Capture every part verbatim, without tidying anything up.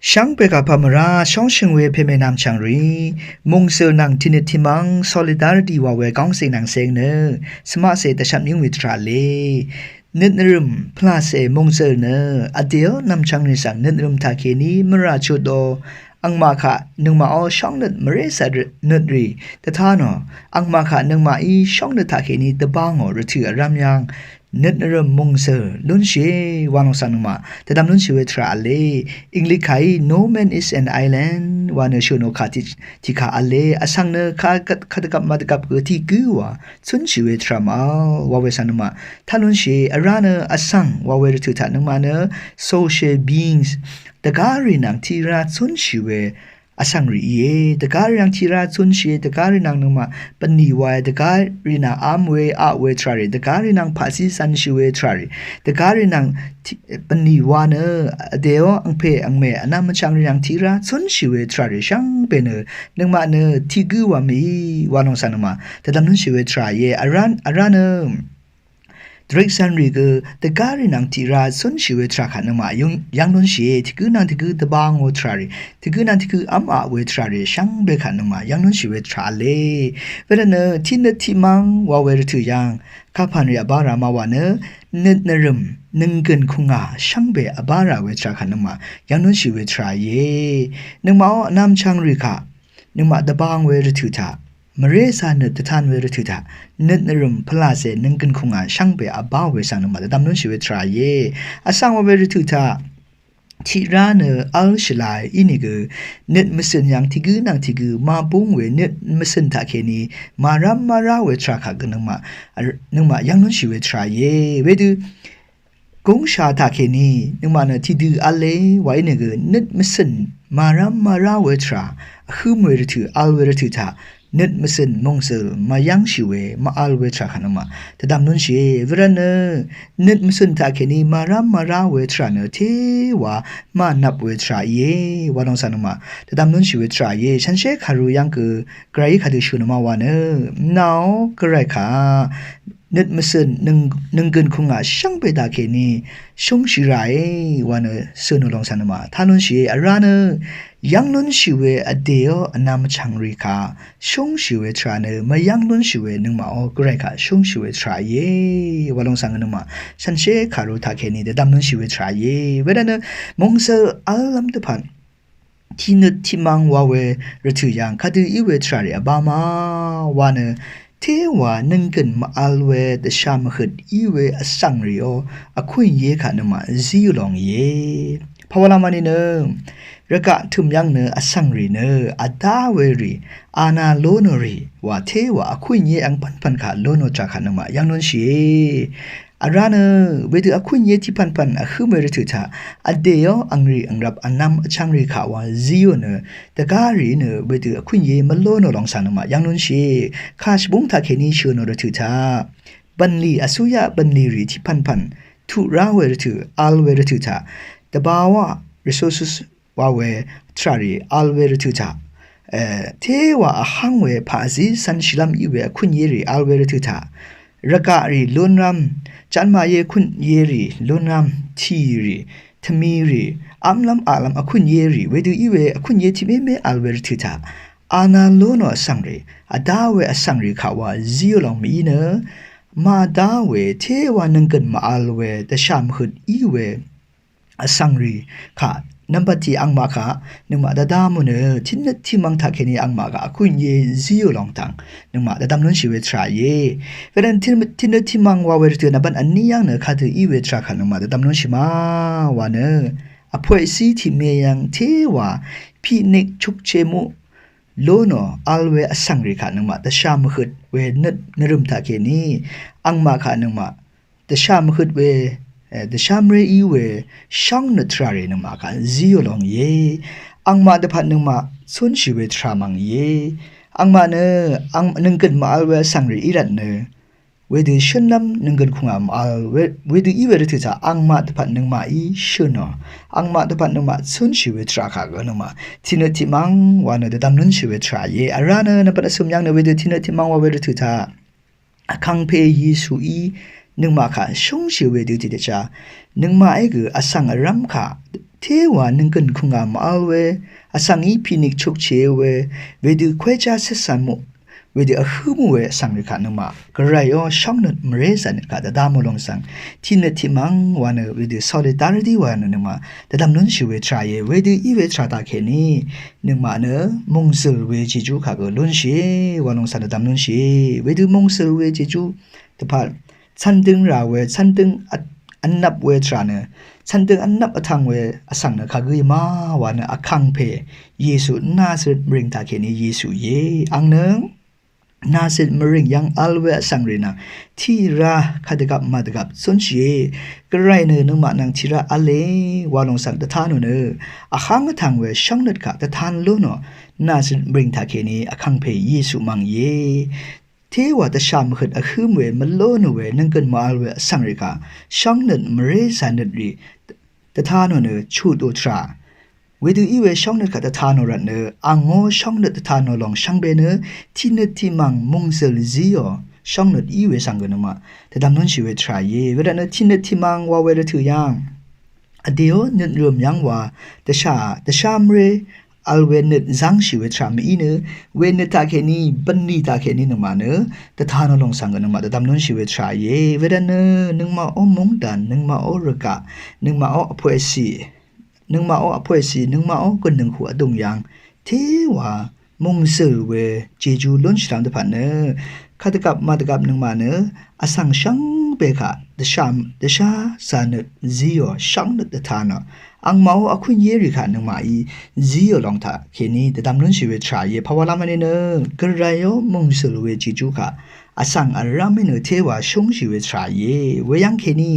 Shvngbe kapà mvrá shóngshø̀ng we pèmè nvmchv̀ng rì, mòngzø̀l nvng tiqnøt tiqmvng solidarity wa we góng zìng nvng zeng nø, svmaqcè dvshvt mvyǿng we tvrà lé. Nøt nvrø̀m pvlàcè mòngzø̀l nø, vdèó nvmchv̀ng rì svng nøt nvrø̀m taqkèní mvrà chutò, angmaq kaq nøngmaqó shóngnøt mvré cvt nøt rì, dvtá nò, angmaq kaq nøngmaqí shóngnøt taqkèní dvbangò rvtø̀ vrv́m yv́ng, nøt nvrø̀m mòngzø̀l lúnshìe wa lòng svng nøngmaq dvdvm lúnshì we tvrà v̄le. Inglik kàí no man is an island wa nø shø̀n ò kà tiq, tiqkà v̄le. Vsvng nø kadvgvp màdvgvp gø tiq gǿ wa cúnshì we tvrà màvl wa we svng nøngmaq tá lúnshìe. Vrá nø vsvng wa we rvtø̀ taq nøngmaq nø social beings, dvgárì nvng tiqrá cúnshì we vsvng rì íe. Dvgárì nvng tiqrá cúnshìe, dvgárì nvng nøngmaq bvnlì wae, dvgárì nvng v́m we, aq we tvrà rì, dvgárì nvng paqzí cv̄nshì we tvrà rì, dvgárì nvng tiq, bvnlì wa nø vdèó angpè angmè vnvm vchvng rì nvng tiqrá cúnshì we tvrà rì shvngbe nø, nøngmaq nø tiq gǿ wa mèí wa lòng svng nøngmaq dvdvm lúnshì we tvrà íe. Vrá, vrá nø Dvrekzan rì gø dvgárì nvng tiqrá cúnshì we tvrà kaq nøngmaq yv́ng, yv́ng lúnshìe. Tiq gǿ nvng tiq gǿ dvbangò tvrà rì, tiq gǿ nvng tiq gǿ v́m aq we tvrà rì shvngbe kaq nøngmaq yv́ng lúnshì we tvrà v̄le. Wervt nø tiqnøt tiqmvng wa we rvtø̀ yv́ng kapàn rì vbá rà ma wa nø, nøt nvrø̀m nønggø̀n kùngà shvngbe vbá rà we tvrà kaq nøngmaq yv́ng lúnshì we tvrà íe. Nøngmaqó vnvm chvng rì kaq nøngmaq dvbang we rvtø̀ taq, mvré zà nøt dvtan we rvtø̀ taq, nøt nvrø̀m pvlàcè nønggø̀n kùngà shvngbe vbá we svng nøngmaq dvdvm lúnshì we tvrà íe. Vsvng wa we rvtø̀ taq tiqrá nø v́l shvlae ínìgø, nøt mvcø̀n yv́ng tiq gǿ nvng tiq gǿ màbúng we nøt mvcø̀n taqkèní màrv́m màrá we tvrà kaq gø nøngmaq, nøngmaq yv́ng lúnshì we tvrà íe. Wedø gúngsha taqkèní nøngmaq nø tiqdø v̄le wa ínìgø, nøt mvcø̀n màrv́m màrá we tvrà, vhǿm we rvtø̀, vl we rvtø̀ taq nøt mvcø̀n mòngzø̀l màyv́ngshì we, màvl we tvrà kaq nøngmaq dvdvm lúnshìe. Wervt nø nøt mvcø̀n taqkèní màrv́m màrá we tvrà nø téwa mànvp we tvrà íe wa lòng svng nøngmaq dvdvm lúnshì we tvrà íe. Shànshér kàru yv́ng gø gvrayí kadø shø̀n ò ma wa nø, mvnàó gvray kaq nøt mvcø̀n nøng, nønggø̀n kùngà shvngbe taqkèní shúngshì ràe wa nø cø̀n ò lòng svng nøngmaq tá lúnshìe. Vrá nø yv́ng lúnshì we vdèó vnvm vchvng rì kaq shúngshì we tvrà nø, mvyv́ng lúnshì we nøngmaqó gvray kaq shúngshì we tvrà íe wa lòng svng nøngmaq shànshér kàru taqkèní dvdvm lúnshì we tvrà íe. Wervt nø mòngzø̀l v́llv́m dvpvt tiqnøt tiqmvng wa we rvtø̀ yv́ng kadø í we tvrà rì vbá ma wa nø, téwa nønggø̀n màvl we dvshà mvhøt í we vsvng rìó, vkúìngyé kaq nøngmaq zíò lòng íe. Pàwalama nìnø rvgaq tø̀m yv́ng nø vsvng rì nø vdá we rì, ana lónò rì wa téwa vkúìngyé angpv̀npv̀n kaq lónò tvrà kaq nøngmaq yv́ng lúnshìe. Vrá nø wedø vkúìngyé tiqpv̀npv̀n vhǿm we rvtø̀ taq vdèó angrì angrvp vnvm vchvng rì kaq wa zíò nø, dvgárì nø wedø vkúìngyé mvlónò lòng svng nøngmaq yv́ng lúnshìe. Kà shvbúng taqkèní shø̀n ò rvtø̀ taq bv̀nlì, vsúyaq bv̀nlì rì tiqpv̀npv̀n tuq rá we rvtø̀, vl we rvtø̀ taq dvbawaq resources wa we tvrà rì vl we rvtø̀ taq, e, téwa vháng we paqzí cv̄nshìlv́m í we vkúìngyé rì vl we rvtø̀ taq, rvgaq rì lúnrv́m, jvnmaqyé vkúìngyé rì lúnrv́m, tì rì, tvmi rì, v́mlv́m aqlv́m vkúìngyé rì, wedø í we vkúìngyé tiqmémé vl we rvtø̀ taq, ana lónò vsvng rì, vdá we vsvng rì kaq wa zíò lòng mèí nø, màdá we téwa nønggø̀n màvl we dvshà mvhøt í we vsvng rì kaq, nvmbat tiq angmaq kaq nøngmaq dvdvm ò nø, tiqnøt tiqmvng taqkèní angmaq kaq vkúìngyé zíò lòng tvng nøngmaq dvdvm lúnshì we tvrà íe. Wervt nø tiqnøt tiqmvng wa we rvtø̀ nvmbat vní yv́ng nø kadø í we tvrà kaq nøngmaq dvdvm lúnshì ma wa nø, vpoqcí tiqmè yv́ng téwa picnic chukche muq lónò vl we vsvng rì kaq nøngmaq dvshà mvhøt we nøt nvrø̀m taqkèní angmaq kaq nøngmaq dvshà mvhøt we, e, dvshà mvré í we shóng nø tvrà rì nøngmaq kaq zíò lòng íe. Angmaq dvpvt nøngmaq cúnshì we tvrà mv̀ng íe. Angmaq nø, ang, nønggø̀n màvl we vsvng rì í rvt nø, wedø shǿnlv́m nønggø̀n kùngà màvl we, wedø í we rvtø̀ taq angmaq dvpvt nøngmaqí shø̀n ò. Angmaq dvpvt nøngmaq cúnshì we tvrà kaq gø nøngmaq tiqnøt tiqmvng wa nø dvdvm lúnshì we tvrà íe. Vrá nø nvmbat vsø̀m yv́ng nø wedø tiqnøt tiqmvng wa we rvtø̀ taq Vkàngpè Yesuí nøngmaq kaq shúngshì we dø tiqdvchá, nøngmaqí gø vsvng vrv́m kaq Téwà nønggø̀n kùngà mv-vl we, vsvng í pìnik chukchì we, wedø kwéjá cv́tsv̀n muq, wedø vhǿ mú we vsvng rì kaq nøngmaq Gvrayó shóngnøt mvré zànøt kaq dvdvm ò lòng svng tiqnøt tiqmvng wa nø wedø solidarity wa nø nøngmaq dvdvm lúnshì we tvrà íe. Wedø í we tvrà taqkèní nøngmaq nø mòngzø̀l we jejú kaq gø lúnshìe wa lòng svng dvdvm lúnshìe. Wedø mòngzø̀l we jejú dvpvt cv́ndøng rà we, cv́ndøng vnvp we tvrà nø, cv́ndøng vnvp vtvng we vsvng nø kagǿ í ma wa nø vkàngpè Yesu Nazaret mvrìng taqkèní Yesu íe. Àng nø Nazaret mvrìng yv́ng vl we vsvng rì nø tiq rá kadvgvp màdvgvp zúnshìe. Gvray nø nøngmaq nvng tiq rá v̄le wa lòng svng dvtan ò nø vháng vtvng we shóngnøt kaq dvtan lú nò Nazaret mvrìng taqkèní vkàngpè Yesu mv̀ng íe. Téwà dvshà mvhøt vhǿm we mvlónò we nønggø̀n mv-vl we vsvng rì kaq shóngnøt mvré zànøt rì dvtanò nø chutò tvrà. Wedø í we shóngnøt kaq dvtanò rvt nø àngó shóngnøt dvtanò lòng shvngbe nø tiqnøt tiqmv̀ng mòngzø̀l zíò shóngnøt í we svng gø nøngmaq dvdvm lúnshì we tvrà íe. Wervt nø tiqnøt tiqmv̀ng wa we rvtø̀ yv́ng vdèó nøt rø̀m yv́ng wa dvshà dvshá mvré vl we nøt zv́ngshì we tvrà mv-í nø we nøt taqkèní bvnlì taqkèní nøngmaq nø dvtanò lòng svng gø nøngmaq dvdvm lúnshì we tvrà íe. Wervt nø nøngmaqó móngdàn, nøngmaqó rvgaq, nøngmaqó vpoqcì, nøngmaqó vpoqcì, nøngmaqó gø̀nnøng hù vdùng yv́ng téwà mòngzø̀l we jejú lúnshìlv́m dvpvt nø kadvgvp màdvgvp nøngmaq nø vsvng shvngbe kaq dvshà dvshá zànøt zíò shóngnøt dvtanò àngmaqó vkúnye rì kaq nøngmaqí zíò lòng taqkèní dvdvm lúnshì we tvrà íe. Pàwàlv́m vní nø Gvrayó mòngzø̀l we jejú kaq vsvng vrv́m í nø téwà shúngshì we tvrà íe. Weyv́ng kèní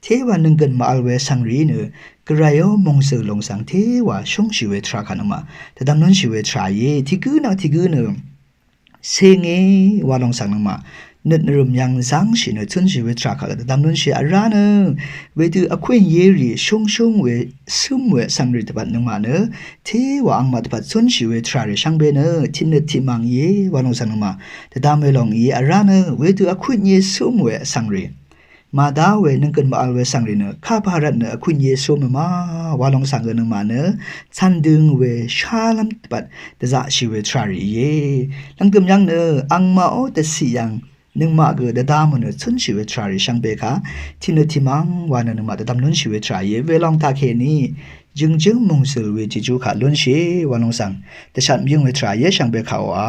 téwà nønggø̀n mv-vl we vsvng rì nø Gvrayó mòngzø̀l lòng svng téwà shúngshì we tvrà kaq nøngmaq dvdvm lúnshì we tvrà íe. Tiq gǿ nvng tiq gǿ nø senge wa lòng svng nøngmaq nøt nvrø̀m yv́ng zv́ngshì nø cúnshì we tvrà kaq dvdvm lúnshì vrá nø wedø vkúnye rì shúngshúng we cǿm we vsvng rì dvpvt nøngmaq nø téwà àngmaq dvpvt cúnshì we tvrà rì shvngbe nø tiqnøt tiqmv̀ng íe wa lòng svng nøngmaq dvdvm we lòng íe. Vrá nø wedø vkúnye cǿm we vsvng rì màdá we nønggø̀n mv-vl we vsvng rì nø kapà rvt nø vkúnye cǿm we ma wa lòng svng gø nøngmaq nø cv́ndøng we shálv́m dvpvt dvzaqshì we tvrà rì íe. Lv̀ngdø̀m yv́ng nø àngmaqó dvciq yv́ng nøngmaq gø dvdvm ò nø cúnshì we tvrà rì shvngbe kaq tiqnøt tiqmv̀ng wa nø nøngmaq dvdvm lúnshì we tvrà íe. Welòng taqkèní jø̀ngjǿng mòngzø̀l we jejú kaq lúnshìe wa lòng svng dvshat mvyǿng we tvrà íe shvngbe kaq wa.